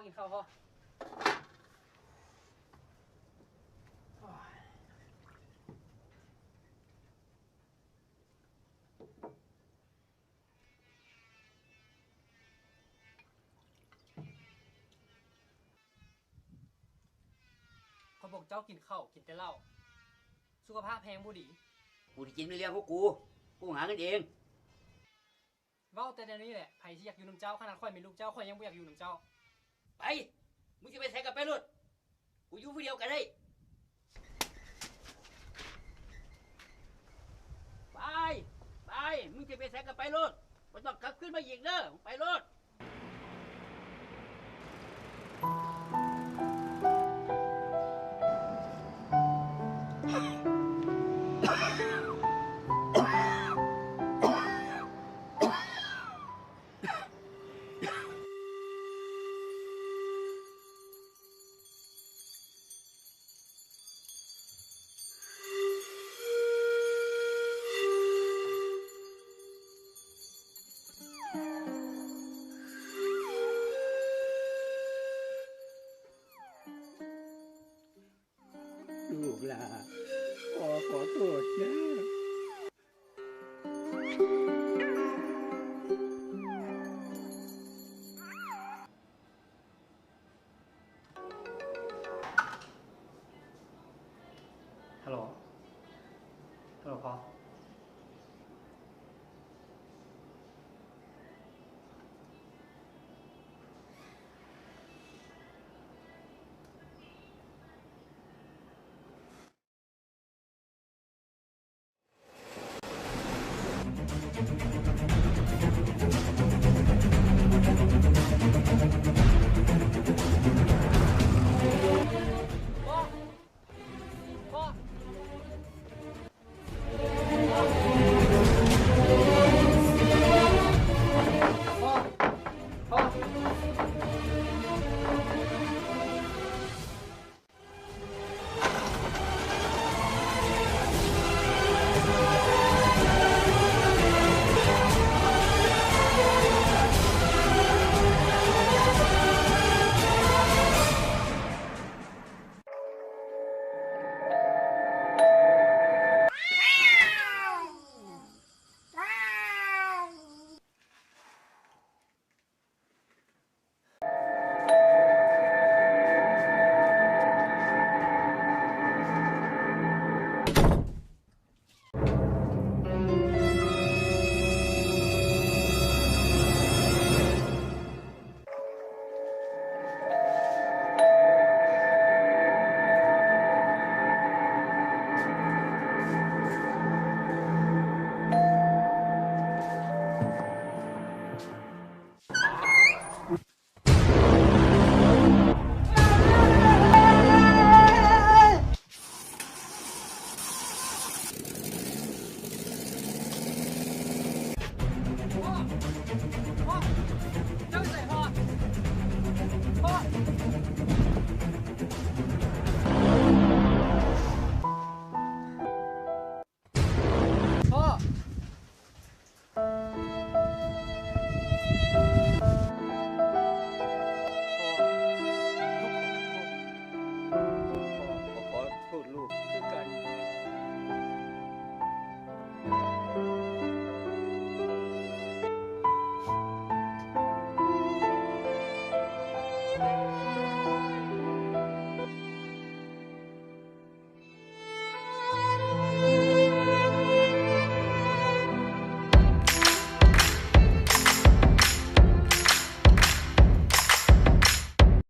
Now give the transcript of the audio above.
ກິນເຂົ້າພໍ. ຂ້ອຍບອກເຈົ້າກິນເຂົ້າ ກິນແຕ່ເຫຼົ້າ ສຸຂະພາບແຮງບໍ່ດີ. ກູຊິກິນເປັນເລື່ອງຂອງກູ ກູຫາເງິນເອງ. ເວົ້າແຕ່ແນວນີ້ແຫຼະ ໃຜຊິຢາກຢູ່ນຳເຈົ້າ? ຂະໜາດຂ້ອຍເປັນລູກເຈົ້າ ຂ້ອຍຍັງບໍ່ຢາກຢູ່ນຳເຈົ້າ. ໄປ ມຶງຊິໄປໃສກໍໄປໂລດ ກູຢູ່ຜູ້ດຽວກໍໄດ້. ໄປ ໄປ ມຶງຊິໄປໃສກໍໄປໂລດ ບໍ່ຕ້ອງກັບຄືນມາອີກເດີ ໄປໂລດ. ລູກຫຼ້າ ພໍ່ຂໍໂທດເດີ. ຮັລໂຫຼ ຮັລໂຫຼ ພໍ່. ขอโทษลูกคือกัน